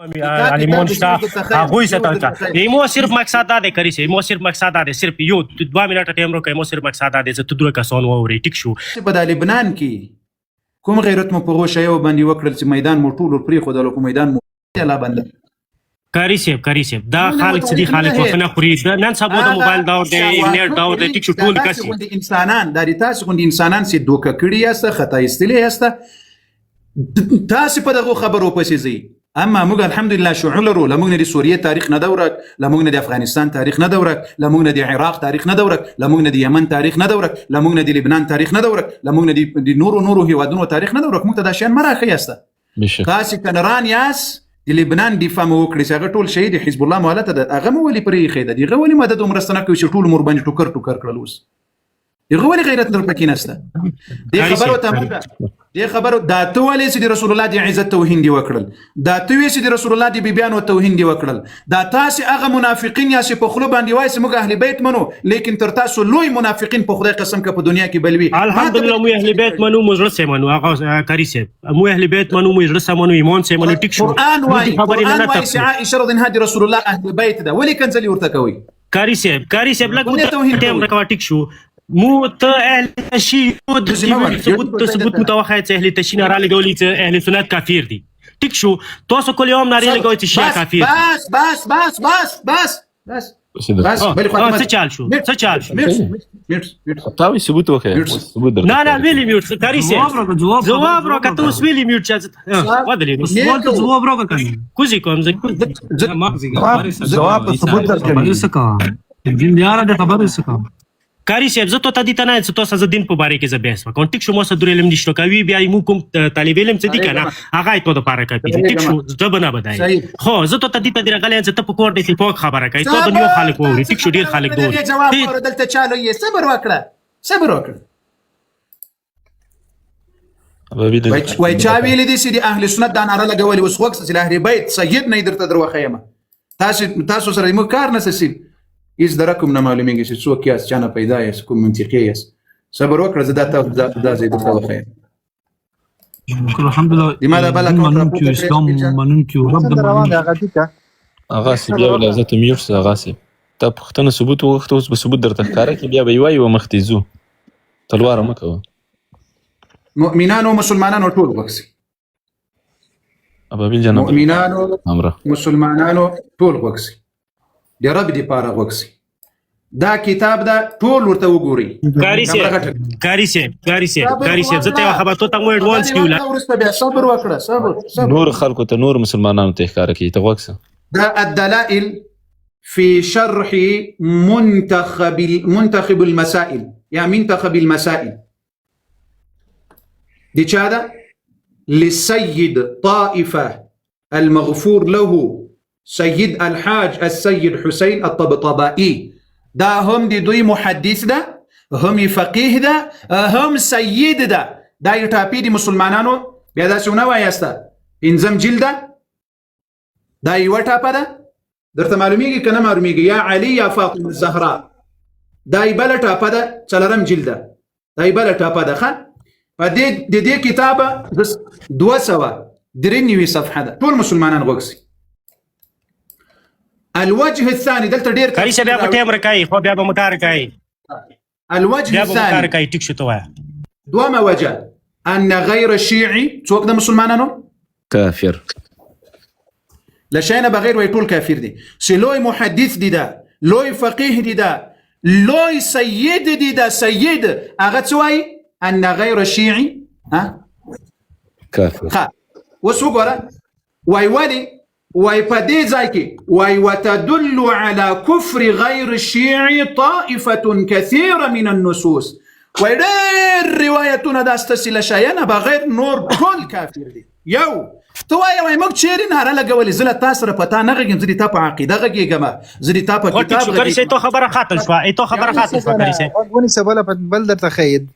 عالمون شته، هغوی څه ته ایمو صرف مقصد دا دی کری سي، ایمو صرف مقصد دا دی، صرف یو 2 منټه ټایم ورکړه. ایمو صرف مقصد دا دی چې ته دوه کسان واوري، ټیک شو؟ په د لبنان کې کوم غیرت مو په غو شیو باندې وکړل چې میدان مو ټول پرېښودل، په میدان مو الله بنده؟ کاری صاحب، کاری صاحب، دا خلک چې دي، خلک وخت نه خوري. نن سبا د موبایل دور دی، انټرنیټ دور دی، ټیک شو؟ ټول کس انسانان دا تاسو غوندې انسانان چې دوکه کړي یاست، خطا ایستلي یاست، تاسو په دغه خبرو پسې ځئ. اما موږ الحمدلله شعور لرو. له موږ نه د سوریې تاریخ نه ده ورک، له موږ نه د افغانستان تاریخ نه ده ورک، له موږ نه د عراق تاریخ نه ده ورک، له موږ نه د یمن تاریخ نه ده ورک، له موږ نه د لبنان تاریخ نه ده ورک، له موږ نه د نورو نورو هیوادونو تاریخ نه ده ورک. موږ ته دا شیان مه راښیاسته. تاسې کنران یاست، د لبنان دفاع مو وکړي چې هغه ټول شهید، حزب الله مو هلته ده، هغه مو ولې پرې ایښی ده؟ دغه ولې مدد او مرسته نه کوي چې ټول مور باندې ټوکر ټوکر کړل؟ اوس دغه ولې غیرت در پکې نشته؟ دې خبرو ته مه، دې خبرو دا ته ولې چې د رسول الله د عزت توهین دی وکړل؟ دا ته وې چې د رسول الله د بیبیانو توهین دی وکړل؟ دا تاسو هغه منافقین یا چې په خله باندې وایي چې موږ اهل بیت منو، لیکن تر تاسو لوی منافقین په خدای قسم که په دنیا کې بل وي. الحمدلله، مو اهل بیت منو، مو زړه سه منو. هغه کاری صاحب، مو اهل بیت منو، مو زړه سه منو، ایمان سه منو، ټیک شو؟ قرآن وایي، قرآن وایي چې عائشه رضی الله عنها رسول الله اهل بیت ده، ولې کنځلې ورته کوي؟ کاری صاحب، کاری صاحب، لږ ټایم راکوه، ټیک شو؟ مو ته اهل تشیع د ثبوت ثبوت متوخه چې اهل تشیع نه را لګولې چې اهل سنت کافر دي، ټیک شو؟ تاسو کل یوم ناری لګوي چې شیعه کافر. بس بس بس بس بس بس بس. بلې خوا څه چال شو؟ څه چال شو؟ میوټ میوټ. تا وی ثبوت وکړه، ثبوت درته. نه نه، ویلی میوټ کاری سي، جواب راکړه. ته اوس ویلی میوټ چې ودلې. سوال ته جواب راکړه. کوزي کوم زه. جواب ته ثبوت درکړي. دین یاره، د خبرې څه کوم. کاری صاحب، زه ته دې ته نه څه تاسو زه دین په باره کې زه بحث وکم، ټیک شو؟ مو سره علم نشته کوي، بیا مو کوم طالب علم څه دي کنه، هغه ته د پاره کوي، ټیک شو؟ زه به نه بدای، خو زه ته دې ته درغلې چې ته په کور دې پوک خبره کوي، ته د نیو خلک ووري، ټیک شو؟ ډیر خلک دوی جواب دلته چالو یې. صبر وکړه، صبر وکړه. وای چا ویلي دي چې د اهل سنت دا ناره لګولې؟ اوس غوږ چې اهل بیت سید نه درته دروخیمه. تاسو سره موږ کار نه سي، هیڅ درکم نه معلومیږي چې څوک یاست، چا نه پیدا یاست، کوم منطقي یاست. صبر وکړه، زه دا دا دا زه درته وښیم. الحمدلله. د ما دا بل اکاونټ منونکي، اسلام منونکي، رب د روان دی هغه دي. هغه سی بیا ولا زه ته میوټ سه. هغه سی تا پوښتنه ثبوت وغوښته، اوس به ثبوت درته ښکاره کړي، بیا به یې وایي مخ ته ځو، تلواره مه کوه. مؤمنانو مسلمانانو ټول غوږ سي. ابابیل جناب. مؤمنانو امره. مسلمانانو ټول غوږ سي، د رب دی پاره غوږ سي. دا کتاب دا ټول ورته وګوري. کاری صاحب، کاری صاحب، کاری صاحب، کاری صاحب، زه ته خبر ته مو اډوانس کیولا. ورسته بیا صبر وکړه، صبر، صبر. نور خلکو ته، نور مسلمانانو ته ښکاره کوي، ته غوږ سه. دا الدلائل في شرح منتخب المسائل یا منتخب المسائل دي چا ده؟ للسيد طائفة المغفور له سید الحاج السید حسین الطبطبائي. دا هم د دوی محدث ده، هم فقيه ده، هم سید ده. دا یې ټاپي د مسلمانانو، بیا داسې ونه وایاسته. پنځم جلد ده، دا یوه ټاپه ده. درته معلومیږي که نه معلومیږي؟ یا علی یا فاطمه الزهرا، دا یې بله ټاپه ده، څلورم جلد ده، دا یې بله ټاپه ده. ښه، په دې د دې کتاب 293 صفحه ده. ټول مسلمانان غوږ سي. الوجه الثاني دلته ډیر کاری صاحب، بیا په ټیم راکای، خو بیا به مکار کوي. الوجه بیا به مکار الثاني. کوي، ټیک شو؟ ته وایه. دومه وجه ان غیر الشيعي، څوک د مسلمانانو؟ کافر. له شي نه بغیر وای ټول کافر دي. چې لوی محدث دی دا، لوی فقيه دی دا، لوی سید دی دا، سید هغه څه وایي؟ ان غیر الشيعي ها کافر. ښه، اوس وګوره، وای ولی؟ وای په دې ځای کې وای وتدل على كفر غير الشيعي طائفة كثيرة من النصوص. وای ډېر روایتونه دا ستاسې له شیعه نه بغیر نور ټول کافر دي. یو ته وایې، وای موږ چیرې ناره لګولې؟ زه له تا سره په تا نه غږېږم، زه د تا په عقیده غږېږم، زه د تا په خو ټیک کتاب شو کاری صاحب، غږېږم. تو خبره ختم شوه، ای تو خبره ختم شوه کاری صاحب. غوږ ونیسه، بله بل درته ښیي.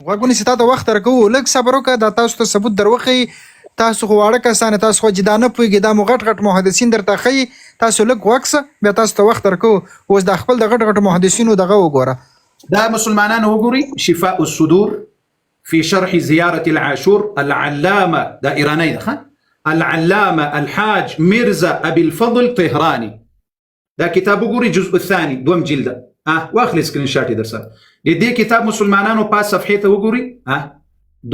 غوږ ونیسه، تا ته وخت درکوو، لږ صبر وکړه. دا تاسو ته ثبوت در وښیي. تاسو خو واړه کسان، تاسو خو جدا نه پوهېږئ. دا مو غټ غټ محدثین درته ښیي. تاسو لږ غوږ سه، بیا تاسو ته وخت درکوو. اوس دا خپل د غټ غټ محدثینو دغه وګوره. دا مسلمانان وګوري، شفاء الصدور في شرح زيارة العاشور، العلامة، دا إيراني ده. العلامه الحاج میرزا ابي الفضل طهراني. دا کتاب وګوري، جزء الثاني، دوم جلد. واخلي سکرین شاټ در سره. د دې کتاب مسلمانانو پاس صفحې ته وګوري،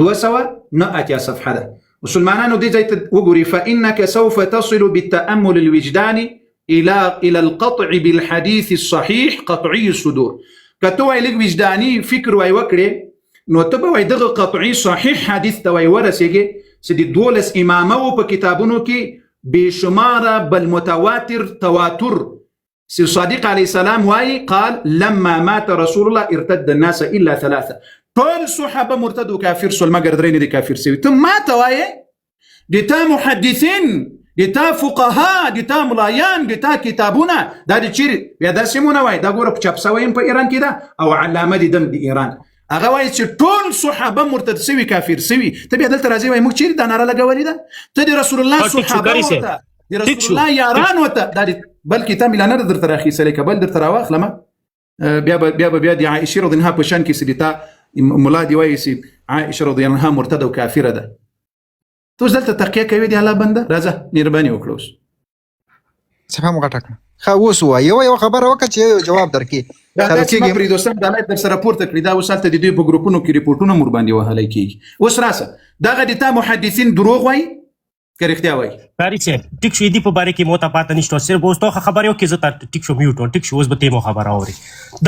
289 صفحه ده. مسلمانانو دې ځای ته وګوري، فإنك سوف تصل بالتأمل الوجداني إلى القطع بالحديث الصحيح قطعي الصدور. که ته وایې لږ وجداني فکر وای وکړې، نو ته به وای دغه قطعي صحیح حدیث ته وای ورسېږې چې د 12 امامه په کتابونو کې بشماره بل متواتر تواتر سي صادق عليه السلام واي قال لما مات رسول الله ارتد الناس الا ثلاثه. ټول صحابه مرتد او کافر سول، مګر درې نه دي کافر سوي. ته ما ته وایې د تا محدثین، د تا فقها، د تا ملایان، د تا کتابونه دا د چیرې؟ بیا داسې مو نه وایي، دا ګوره په چاپ سوی هم په ایران کې ده او علامه دي دم د ایران هغه وایي چې ټول صحابه مرتد سوي کافر سوي. ته بیا دلته راځې وایي موږ چیرې دا ناره لګولې ده؟ ته د رسول الله صحابه ورته، د رسول الله یاران ورته دا بل کتاب مې لا نه درته راخیستلی، که بل درته راواخلم بیا به بیا به بیا د عائشې رضی الله عنها په شان کې چې د تا ملا دی وایي چې عائشه رضی الله عنها مرتده او کافره ده. ته اوس دلته تقیه کوې د الله بنده؟ راځه مهرباني وکړه اوس. صفحه مو غټه کړه. ښه اوس ووایه، یوه یوه خبره وکړه چې یو جواب درکړي. دا داسې مه پرېږده دوستان، دا لایف در سره پورته کړي. دا اوس هلته د دوی په ګروپونو کې رپورټونه مور باندې وهلی کېږي. اوس راسه دغه د تا محدثین دروغ وایي که رښتیا وایي؟ قاری صاحب ټیک شو، دې په باره کې مو ته پاته نشته، صرف اوس تو خبرې وکړې، زه ته ټیک شو میوټ ټیک شو. اوس به ته مو خبره اورې.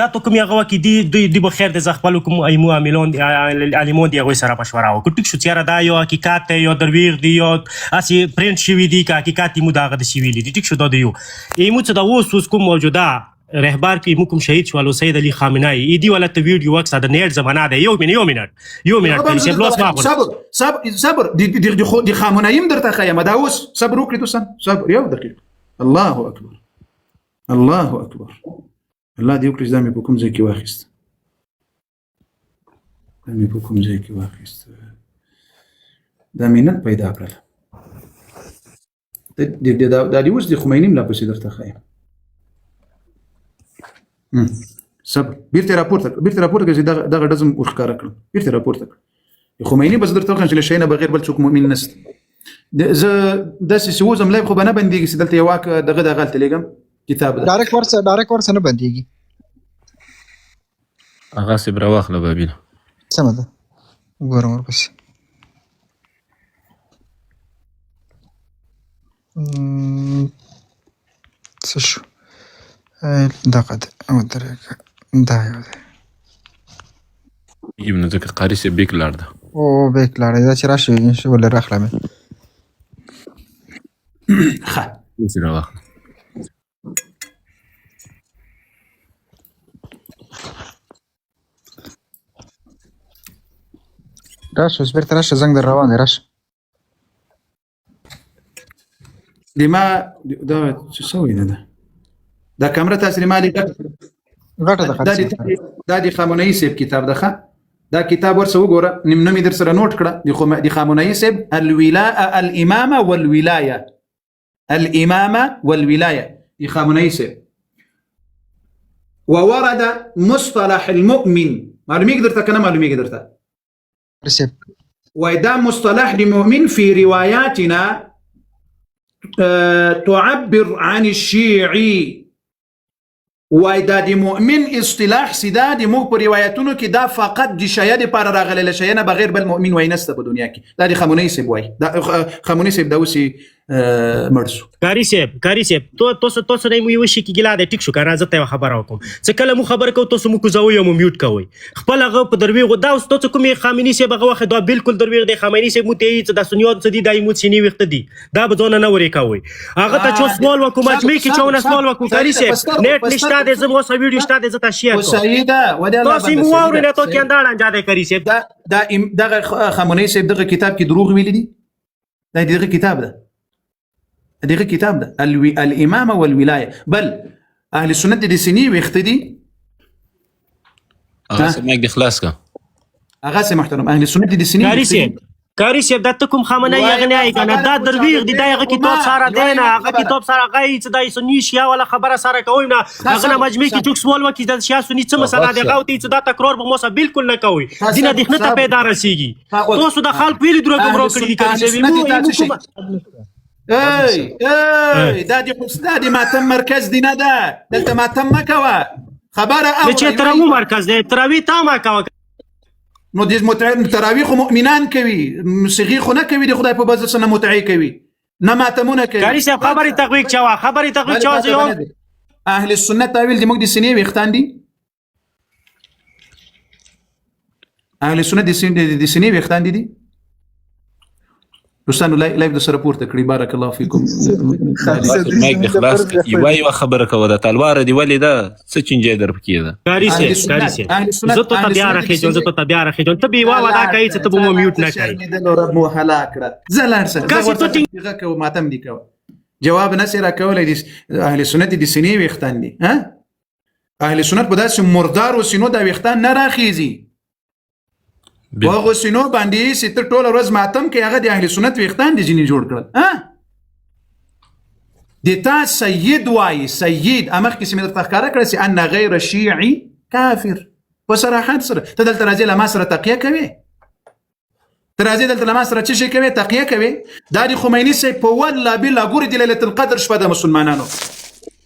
دا تو کوم هغه وکې دی دوی دی به خیر دی، زه خپل کوم ایمو عاملون عالمون دی هغوی سره مشوره وکړو. ټیک شو، چیرې دا یو حقیقت دی یو درویغ دی یو هسې پرنټ شوي دي که حقیقت یې مو د هغه داسې ویلي دي. ټیک شو، دا دی یو ایمو څه دا اوس اوس کوم موجوده رهبر کې مو کوم شهید شول سید علي خامنه ای دی ولا ته ویډیو وکړه، د نیټ زمانہ ده. یو منټ یو منټ یو منټ صاحب لوس ما صبر صبر صبر، د خامنه ایم درته ښیم. دا اوس صبر وکړي دوستان، صبر یو دقیق. الله اکبر الله اکبر، الله دې وکړي چې دا مې په کوم ځای کې واخیست، دا مې په کوم ځای کې واخیست، دا مې نن پیدا کړل. دا دې اوس د خمیني ملا پسې درته ښیم. صبر، بیرته راپورته کړه، بیرته راپورته کړه چې دغه ډزم ورښکاره کړم، بیرته راپورته کړه. د خمیني بس درته وښیم چې له شی نه بغیر بل څوک مؤمن نشته. زه داسې چې وځم لایف خو به نه بندېږي چې دلته یو واک دغه دغه هلته لېږم کتاب ده. ډایرک ورسه نه بندېږي. هغه صاحب راواخله بابیله. سمه ده، ګورم ورپسې. څه شو؟ دغه دی، ودرېږه، دا یو دی. نو ځکه قاري صاحب بیک لاړ ده. او بیک لاړ دی، دا چې راشي ولې راخله مې. ښه اوس یې راواخله. راشه اوس بېرته راشه، زنګ در روان دی، راشه. د ما دا څه سوی نه ده دا کمره تاسو ما لیکل غټه ده. دا د خامنه‌ای صاحب کتاب ده. ښه دا کتاب ورسره وګوره، نیم نوم یې در سره نوټ کړه. د خامنه‌ای صاحب الولاء الامامه والولايه، الامامه والولايه د خامنه‌ای صاحب. وورد مصطلح المؤمن، معلومیږي درته که نه معلومیږي درته؟ وإذا مصطلح المؤمن في رواياتنا تعبر عن الشيعي. وای دا د مؤمن اصطلاح چې دا د موږ په روایتونو کې دا فقط د شیعه دپاره راغلی، له شیعه نه بغیر بل مؤمن وای نسته په دنیا کې. دا د خامنه‌ای صاحب وای، دا خامنه‌ای صاحب دا اوس مړ شو. قاري صاحب، قاري صاحب، تاسو نه مو یو شي کې ګیله ده. ټیک شو که نه، زه ته یوه خبره وکړم. چې کله مو خبره کوو تاسو مو کوزوئ او مو میوټ کوئ خپل هغه په درویغو. دا اوس تاسو کومې خامنه‌ای صاحب هغه وخت دا بالکل درویغ دی. خامنه‌ای صاحب مو ته یې چې دا سنیان څه دي، دا یې مو سینې ویښته دي، دا به ځانه نه ورې کوئ. هغه ته چې سوال وکړو، مجمع کې چې ونه سوال وکړو. قاري صاحب نېټ نشته دی، زه اوس ویډیو شته دی، زه ته شیر کوم. سعیده، ولې الله تاسو مو واورئ نه، تو کې انداړه انجا دی. قاري صاحب دا دغه خامنه‌ای صاحب دغه کتاب کې دروغ ویلي دي. دا دغه کتاب ده، دغه کتاب ده الامامه والولايه. بل اهل السنت د سینې ویښته دي. هغه سه مایک دې خلاص کړه. هغه سه محترم اهل السنت د سینې قاري ویښته دي. صاحب، قاری صاحب دا ته کوم خامنه یوه یې غنه یوه یې کنه خبره دا خو درویغ دی دا چا هغه خو کتاب ما سره یوه دی نه یوه هغه خبره کتاب سره غي چې دا سنی شیعه والا خبره سره کوي نه هغه نه صبر مجمع کې صبر څوک سوال وکړي د شیعه سنی څه مسله غوږ دی شه غو ته چې دا تکرار به موسی بالکل نه کوي ښه دینه صبر دښنه ته صبر پیدا رسیږي ښه غوږ تاسو د خلک ویلي دروغ اهل ګمراه کړي دي سنت قاری اهل صاحب سنت مو تا مو څه شي کومه ای ای دا د دا د ماتم مرکز دی نه ده دلته ماتم مه کوه خبره نه اوره چې یوه تراوی مرکز دی تراوی تا ما کوه. نو د تراویح خو مؤمنان کوي، موسیقي خو نه کوي، د خدای په بزر سره متعې کوي، نه ماتمونه کوي. قاری صاحب خبرې تغویق چوا، خبرې تغویق بله چوا، تاته زه یو بله دی. اهل سنت تاویل دي موږ د سینې ویښتان دي. اهل سنت د سینې ویښتان دي دي. دوستانو لایف د سره پورته کړی، بارک الله فیکم. مایک د خلاص کړه، یوه یوه خبره کوه، دا تلواره دی ولې ده څه چینجی در پکې ده؟ قاری اهل صاحب قاری سنت صاحب اهل سنت زه ته اهل بیا سنت د راخېجم، زه سینې ته بیا راخېجم، ته به یوه وعده کوي چې ته به مو میوټ نه کوي. شرمېدلو رب مو هلاک کړه. زه لاړ شه، زه کاسې ته ورته ټینګ غږ کوم، ماتم دي کوه، جواب نه سي راکولی. دي اهل سنت د سینې ویښتان دي. ها اهل سنت په داسې مردارو سینو دا ویښتان نه راخیږي. په هغو سینو باندې چې ته ټوله ورځ ماتم کوې هغه د اهل سنت ویښتان دي ځینې جوړ کړل. ها د تا سید وایي، سید مخکې چې مې درته ښکاره کړه چې ان غیر شیعي کافر، په صراحت سره ته دلته راځې له ما سره تقیه کوې، ته راځې دلته له ما سره څه شی کوې؟ تقیه کوې. دا د خمیني صاحب په والله بالله ګورې د لیلة القدر شپه ده مسلمانانو،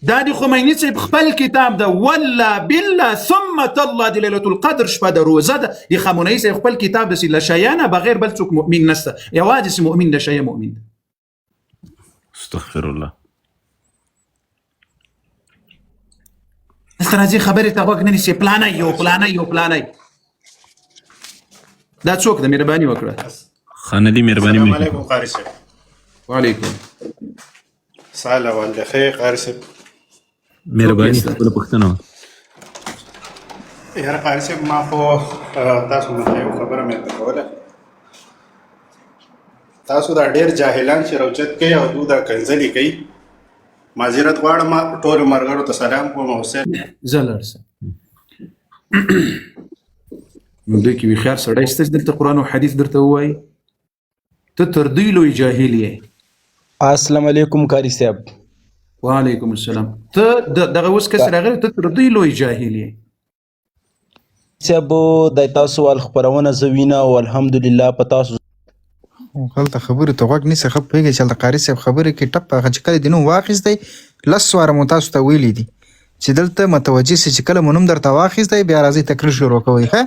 دا د خمیني صاحب خپل کتاب ده، والله بالله ثم تالله د لیلة القدر شپه ده، روزه ده. د خامنه‌ای صاحب خپل کتاب ده چې له شیعه نه بغیر بل څوک مؤمن نشته، یوازې چې مؤمن ده شیعه مؤمن ده. استغفر الله. دلته راځي خبرې ته غوږ نه نیسي، پلانی یو پلانی یو پلانی. دا څوک ده؟ مهرباني وکړه. خان علي مهرباني السلام وکړه. علیکم قاری صاحب. وعلیکم سهار اول د خیر قاری صاحب. مهرباني، خپله پوښتنه وکړه. یاره قاری صاحب ما خو تاسو مته یو خبره مې درته کوله، تاسو دا ډېر جاهلان چې راوچت کوي او دوی دا کنځلې کوي، معذرت غواړم، ټولو ملګرو ته سلام کوم. حسین زه لاړ شم. نو دوی کې هوښیار سړی شته چې دلته قرآن او حدیث درته ووایي؟ ته تر دوی لوی جاهل یې. السلام علیکم قاری صاحب. وعلیکم السلام. ته دغه اوس کس راغلی، ته تر دوی لوی جاهل یې. صاحب د تاسو وال خپرونه زه وینم او الحمدلله په تاسو هلته خبرې ته غوږ نیسه، ښه پوهېږې چې هلته قاري صاحب خبرې کوي، ټپ هغه چې کله دې نوم واخیستی لس واره مو تاسو ته ویلي دي چې دلته متوجه سئ، چې کله مو نوم درته واخیستی بیا راځئ تقریر شروع کوئ. ښه